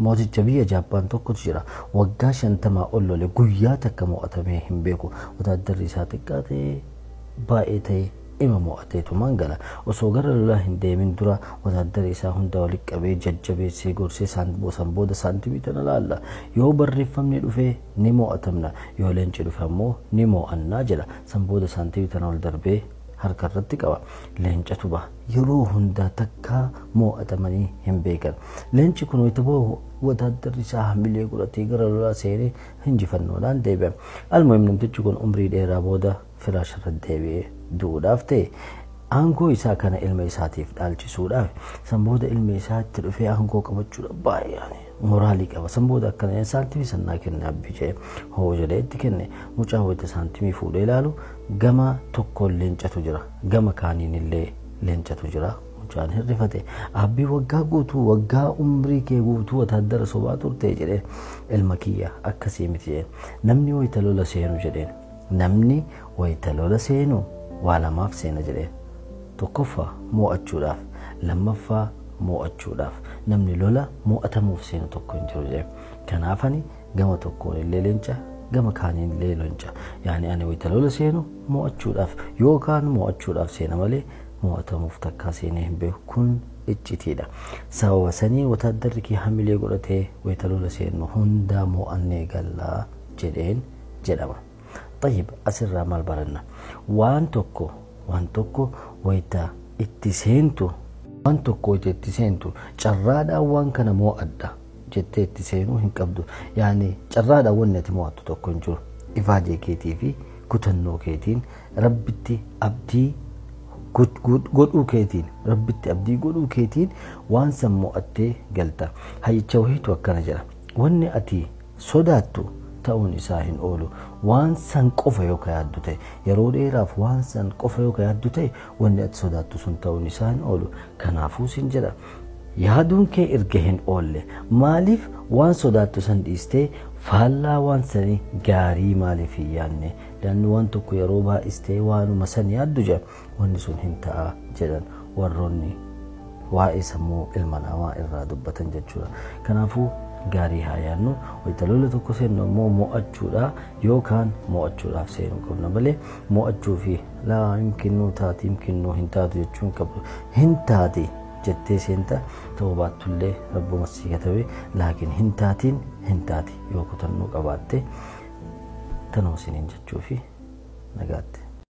Mooticha biyya Jaappaan tokkotu jira. Waggaa 50 ol lole, guyyaa takka mo'atamee hin beeku. Wataaddarri isaa xiqqaa ta'ee baay'ee ta'e ima mo'ateetumaan gala. Osoo gara lolaa hin deemin dura wataaddara isaa hunda walitti qabee jajjabeessee gorsee san booda saantimii tana laalla. Yoo barreeffamni dhufe ni mo'atamna, yoo leenci dhufe ammoo ni mo'annaa jedha. San booda saantimii tana ol darbee harka irratti qaba. Leencatu baha. Yeroo hundaa takkaa mo'atamanii hin beekan. Leenci kun wayita bahu wataaddarri isaa hamilee godhatee gara lolaa seenee injifannoodhaan deebi'a. Almuhim namtichi kun umrii dheeraa booda firaasha irra deebi'ee du'uudhaaf ta'e aangoo isaa kana ilma isaatiif dhaalchisuudhaaf. San booda ilmi isaa itti dhufee aangoo qabachuudha baay'ee moraalii qaba. San booda akkana saantimii sannaa kenne abbi jedhe, hoo jedhee itti kenne. Mucaa wayita saantimii fuudhee ilaalu gama tokkoon leencatu jira, gama kaaniin illee leencatu jira. Mucaan hirrifate. Abbii waggaa guutuu, waggaa umrii kee guutuu wataaddara sobaa turte jedhee. Ilma kiyya, akkasii miti jedheen. Namni wayita lola seenu jedheen, namni wayita lola seenu waa lamaaf seena jedheen. Tokkoffaa mo'achuudhaaf, lammaffaa mo'achuudhaaf. Namni lola mo'atamuuf seenu tokko hin jiru jedheen. Kanaaf ani gama tokkoon illee leenca, gama kaaniin illee leenca. Yaani ani wayita lola seenu mo'achuudhaaf yookaan mo'achuudhaaf seena malee mo'atamuuf takkaa seenee hin beeku. Kun iccitiidha. Sababa sanii wataaddarri kee hamilee godhatee wayita lola seenu hundaa mo'annee gallaa jedheen jedhama. Tayyib, asirraa maal baranna? Waan tokko, waan tokko wayita itti seentu, waan tokko wayita itti seentu carraadhaan waan kana mo'adha jettee itti seenuu hin qabdu. Yaani carraadhaan wanni ati mo'attu tokko hin jiru. Ifaajee keetii fi kutannoo keetiin, rabbitti abdii godhuu keetiin, rabbitti abdii godhuu keetiin waan san mo'attee galta. Hayyicha wahiitu akkana jedha. Wanni ati sodaattu ta'uun isaa hin oolu. Waan san qofa yoo ka yaaddu ta'e, yeroo dheeraaf waan san qofa yoo ka yaaddu ta'e, wanni ati sodaattu sun ta'uun isaa hin oolu. Kanaafuu sin jedha. Yaaduun kee erga hin oolle maaliif waan sodaattu san dhiistee faallaa waan sanii gaarii maaliif hin yaadne? Laanni waan tokko yeroo baay'istee waanuma san yaaddu jedha, wanni sun hin ta'a jedhan warroonni waa'ee sammuu ilma namaa irraa dubbatan jechuudha. Kanaafuu gaarii haa yaadnu. Wayita lola tokko seennu ammoo mo'achuudha yookaan mo'achuudhaaf seenuu qabna malee mo'achuu fi laa yimkinnuu taati yimkinnuu hin taatu jechuun qabdu. Hin taati jettee seenta, ta'uu baattullee rabbuma sii katabe, laakiin hin taatiin hin taati yoo kutannoo qabaatte. Tanuma isiniin jechuu fi nagaatti.